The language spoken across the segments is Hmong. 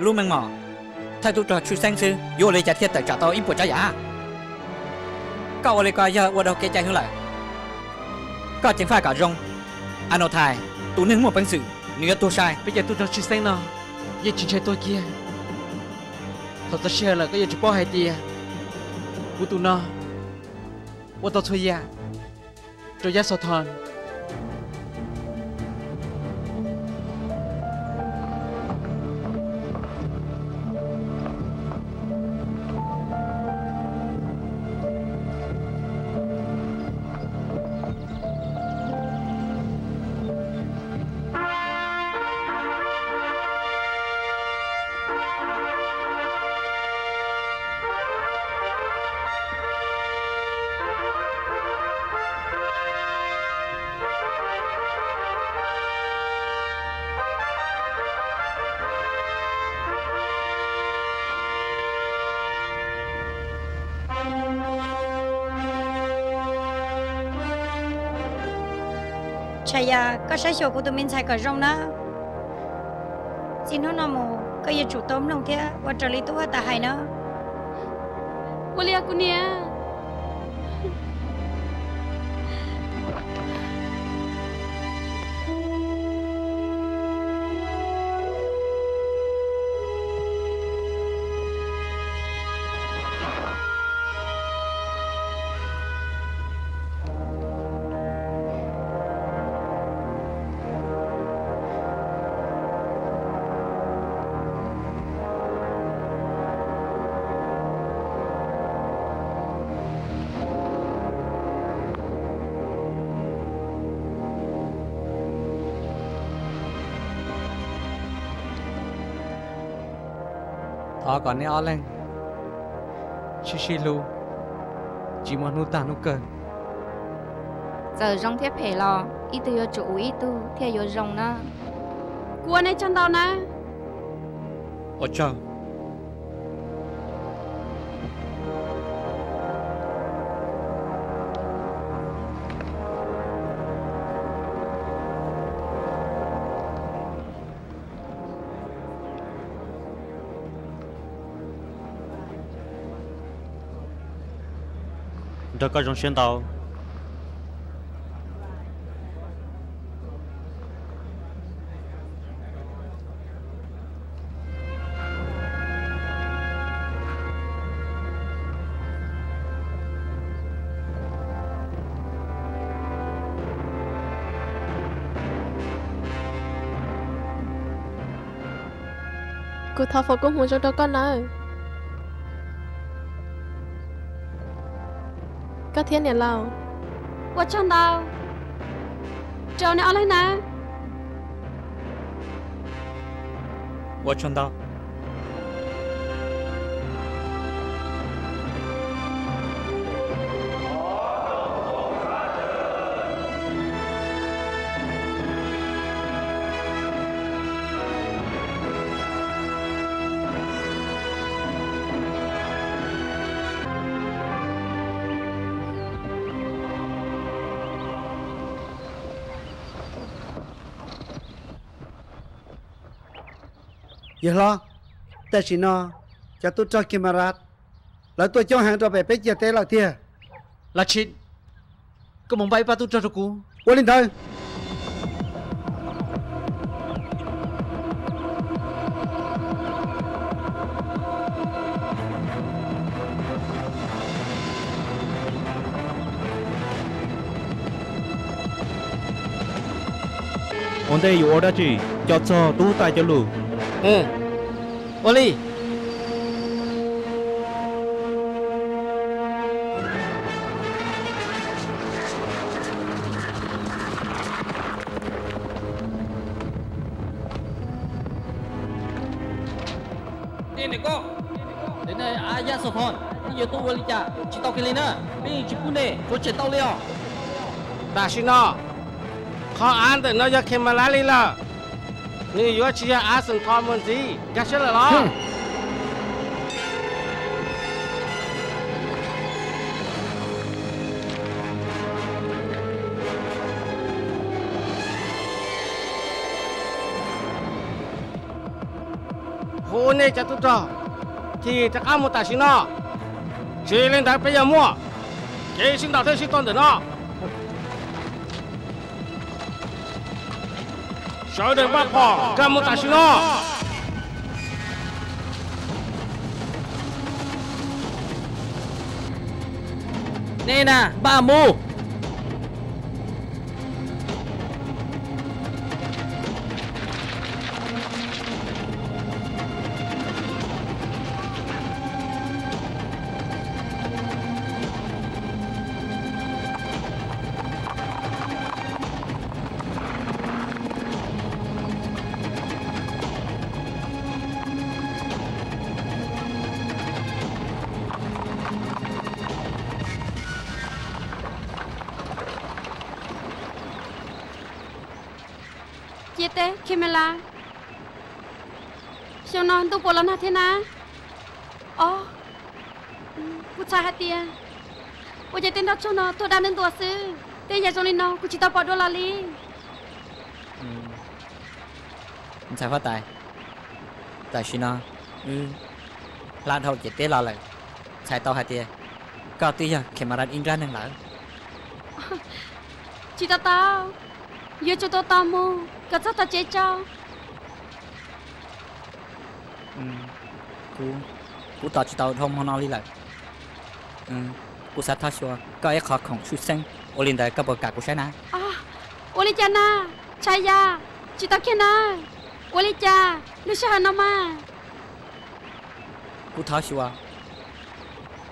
Lub meej mom, thawj tub rog tshwj xeeb xwb yuav ua li cas thiaj tawm tsam tau ib puas tsav yam? Koj ua li ko yog ua dhau kev cai hwv lawm. Koj ceev faj kom zoo, Anothais, tus neeg muaj peev xwm, nws yuav tuag sai. Peb cov tub rog tshwj xeeb no yeej tsis ntshai tuag kiag. Thaum txog sij hawm lawm koj yuav tsum paub hais tias kuv tus no ua tau txhua yam rau Yaxothon. Tshaya, koj saib xyuas kuv tus me ntxhais kom zoo na. Txij hnub no mus koj yuav tsum tau mloog thiab ua raws li tub huab tais hais na. Ua li os kuv niam. Thov kom neb ob leeg sib sib hlub, tsis muaj hnub tag hnub kawg. Txawm zoo thiab phem los ib tug yuav tsum ua ib tug thiaj yuav zoo na. Kuv ua nej tsaug ntau na. Ua tsaug. Nrog koj zoo siab ntau. Kuv thov foom koob hmoov zoo rau koj nawb. Koj thiab niam laus. Ua tsaug ntau rau nej ob leeg nawb. Ua tsaug ntau. Yawg hlob, tam sim no cov tub rog Khemaraj lawv tuaj coob heev rau pem peb ciam teb lawm tiag. Lachit, koj mus npaj ib pab tub rog rau kuv. Ua li ntawd. Ua ntej yuav ua dab tsi, coj txog tub huab tais cov lus. Ua li. Ab Yaxothon, nej yuav tuaj ua li cas tsis tau kiag li na? Peb yeej tsis pub nej rhuav tshem tau li os. Tam sim no qhov av ntawm no yog Khemalaj li lawm. Nws yuav tsis yog Ab Xeem Thos mus ntxiv. Nkag siab lawm los? Kuv ua nej cov tub rog, thim rov qab mus tam sim no, tsis li ntawd peb yuav muaj kev sib ntaus thiab sib tua ntawm no. Sawv daws npaj phom nkag mus tam sim no. Nej na, npaj mus. Ciam teb Khemela, xyoo no ntuj puas los nag thiab na? Ob, kuv txhais hais tias ua cas tej nroj tsuag no tuag daj ntuj ntua xwb, tej yam zoo li no kuv tsis tau pom dua los li. Ntxhais huab tais, tam sim no wb hla dhau ciam teb los lawm, txhais tau hais tias koj twb yog Khemarat ib nrab neeg lawm. Tsis tau tau, yuav tsum tos tos mus kom txog tom tsev tso. Kuv tos tsis tau dhau hmo no li lawm. Kuv xav thov xyuas koj ib qho khoom tshwj xeeb, ua li ntawd koj puas kam kuv saib na? Ua li cas na, Tshais Yas, tsis tau kiag na. Ua li cas lub sij hawm no mas? Kuv thov xyuas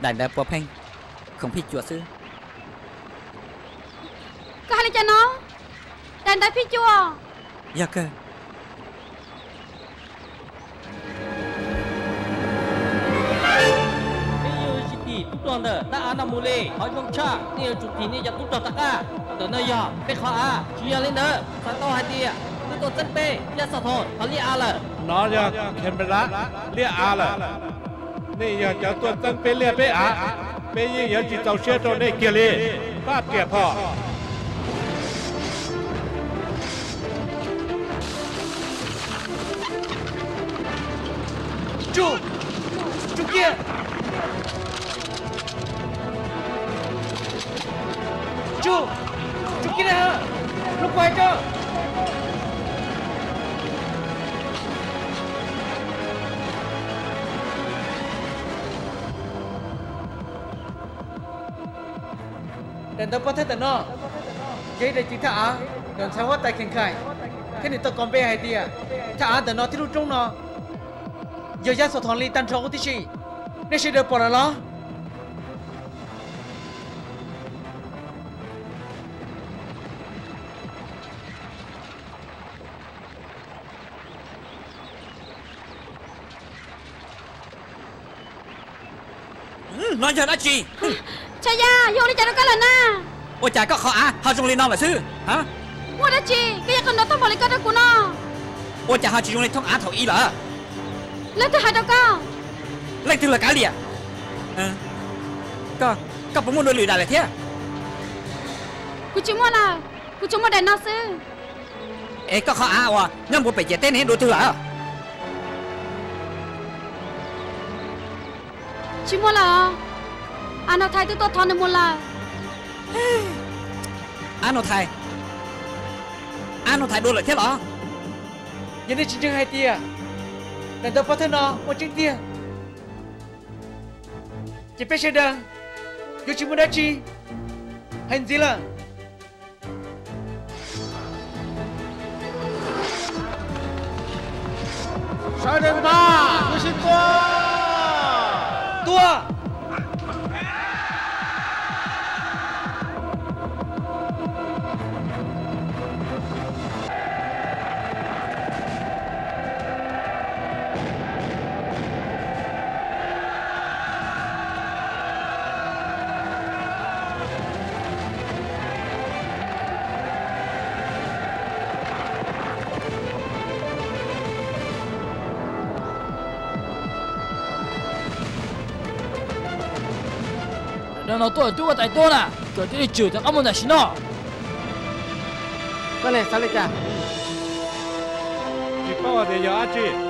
daim ntawv puav pheej khoom phij cuam xwb. Koj hais li cas no? Daim ntawv phij cuam? Yog kawg. Peb yeej yuav tsis thim tub rog ntawm dab av no mus li. Qhov zoo tshaj, nej yuav tsum thim nej cov tub rog rov qab. Ntawm no yog peb qhov av, tsis yog li ntawd. Xav tau hais tias nej tuaj txeeb peb Yaj Xos Thoo thov liaj av lawm. No yog Khemela liaj av lawm. Nej yog cov tuaj txeeb peb liaj peb av, peb yeej yuav tsis txaus siab rau nej kiag li. Pab riam phom. Tsuj, tsuj kiag. Tsuj, tsuj kiag na, mloog kuv hais tso. Daim ntawv pov thawj ntawm no yog ib daim ci thaj av ntawm ntxhais huab tais Khees Khais thiab nws tau kos npe hais tias thaj av ntawm no thiab lub roob no yog Yaj Xos Thoo li tag nrho huv tib si. Nej sawv daws pom lawm los? No yog dab tsi? Tshais Yas, yog ua li cas rau koj lawm na? Ua cas koj qhov av ho zoo li no lawm xwb? Muaj dab tsi koj yuav qhov nrov tag npaum li koj rau kuv no? Ua cas ho tsis zoo li thooj av thaum ub lawm? Leej twg hais rau koj? Leej twg los kav liam. Koj, koj puas muaj dua lwm daim lawm thiab? Kuv tsis muaj lawm, kuv tsuas muaj daim no xwb. Es koj qhov av uas nyob npuab pem ciam teb ne dua twg lawm? Tsis muaj lawm. Av Nau Thais twb tuaj thov nws mus lawm. Av Nau Thais? Av Nau Thais dua lawm thiab los? Yog nej tsis ntseeg hais tias daim ntawv pov thawj no muaj tseeb tiag, ces peb sawv daws yuav tsis muaj dab tsi hais ntxiv lawm. Sawv daws npaj, sib tua! Tua! Daim no tuaj tub huab tais tuaj na, kom tib li tswm rov qab mus tam sim no. Koj ne xav li cas? Tsis paub hais tias yog dab tsi.